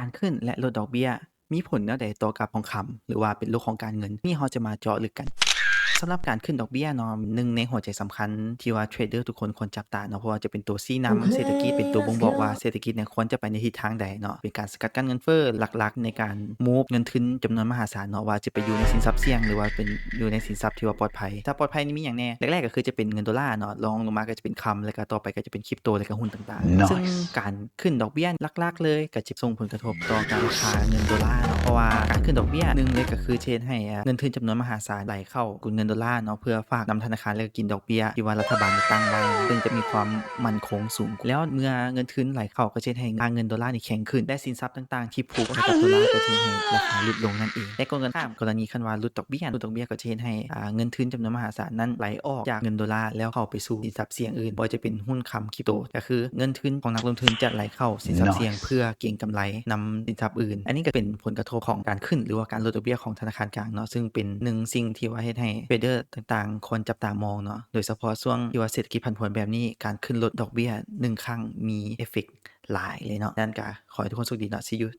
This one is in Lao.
ການຂຶ້ນ ແລະ ລົດດອກເບ້ຍ ມີຜົນແນວໃດຕໍ່ກັບທອງຄຳ ຫຼືວ່າເປັນໂລກຂອງການເງິນ? ນີ້ເຮົາຈະມາເຈາະເລິກກັນ. ສຳລັບການຂຶ້ນດອກເບ້ຍເນາະ ໜຶ່ງໃນຫົວໃຈສຳຄັນທີ່ວ່າເທຣດເດີທຸກຄົນຄວນຈັບຕາເນາະ ເພາະວ່າຈະເປັນຕົວຊີ້ນຳເສດຖະກິດ ເປັນຕົວບົ່ງບອກວ່າເສດຖະກິດເນຍຄວນຈະໄປໃນທິດທາງໃດເນາະ ເປັນການສະກັດກັ້ນເງິນເຟີ້ຫຼັກໆ ໃນການມູບເງິນທຶນຈຳນວນມະຫາສານເນາະ ວ່າຈະໄປຢູ່ໃນສິນຊັບສ່ຽງ ຫຼືວ່າເປັນຢູ່ໃນສິນຊັບທີ່ວ່າປອດໄພ. ຖ້າປອດໄພນີ້ມີຫຍັງແດ່? ແລກໆ ກໍຄືຈະເປັນເງິນໂດລາເນາະ ລອງລົງມາກໍຈະເປັນຄຳ ແລ້ວກໍຕໍ່ໄປກໍຈະເປັນຄຣິບໂຕ ແລ້ວກໍຫຸ້ນຕ່າງໆ ເນາະ ຊຶ່ງການຂຶ້ນດອກເບ້ຍຫຼັກໆ ເລີຍກໍຈະສົ່ງຜົນກະທົບຕໍ່ການຄ່າເງິນໂດລາເນາະ ເພາະວ່າການຂຶ້ນດອກເບ້ຍ ໜຶ່ງເລີຍກໍຄືຈະເຮັດໃຫ້ເງິນທຶນຈຳນວນມະຫາສານໄຫຼເຂົ້າກົນເງິນໂດລາເນາະ ເພື່ອຝາກນຳທະນາຄານ ແລ້ວກໍກິນດອກເບ້ຍທີ່ວ່າລັດຖະບານໄດ້ຕັ້ງໄວ້ ຊຶ່ງຈະມີຄວາມໝັ້ນຄົງສູງ. ແລ້ວເມື່ອເງິນທຶນໄຫຼເຂົ້າກໍຈະເຮັດໃຫ້ຄ່າເງິນໂດລານີ້ແຂງຂຶ້ນ ແລະ ສິນຊັບຕ່າງໆທີ່ຜູກໄວ້ກັບໂດລາກໍຈະເຮັດໃຫ້ລາຄາຫຼຸດລົງນັ້ນເອງ. ໃນກໍເງິນຂ້າມກໍລະນີຄັນວ່າຫຼຸດດອກເບ້ຍ ຫຼຸດດອກເບ້ຍກໍຈະເຮັດໃຫ້ ອ່າ ເງິນທຶນຈຳນວນມະຫາສານນັ້ນໄຫຼອອກຈາກເງິນໂດລາ ແລ້ວເຂົ້າໄປສູ່ສິນຊັບສ່ຽງອື່ນ ບໍ່ວ່າຈະເປັນຫຸ້ນ ຄຳ ຄຣິບໂຕ ກໍຄືເງິນທຶນຂອງນັກລົງທຶນຈະໄຫຼເຂົ້າສິນຊັບສ່ຽງ ເພື່ອເກັງກຳໄລນຳສິນຊັບອື່ນ. ອັນນີ້ກໍເປັນຜົນກະທົບຂອງການຂຶ້ນ ຫຼືວ່າການລົດດອກເບ້ຍຂອງທະນາຄານກາງເນາະ ຊຶ່ງເປັນໜຶ່ງສິ່ງທີ່ວ່າເຮັດໃຫ້ເທຣດເດີຕ່າງໆຄວນຈັບຕາມອງເນາະ ໂດຍສະເພາະຊ່ວງທີ່ວ່າເສດຖະກິດຜັນຜວນແບບນີ້ ການຂຶ້ນລົດດອກເບ້ຍໜຶ່ງຄັ້ງມີເອເຟັກຫຼາຍເລີຍເນາະ. ນັ້ນກໍຂໍໃຫ້ທຸກຄົນໂຊກດີເນາະ See you.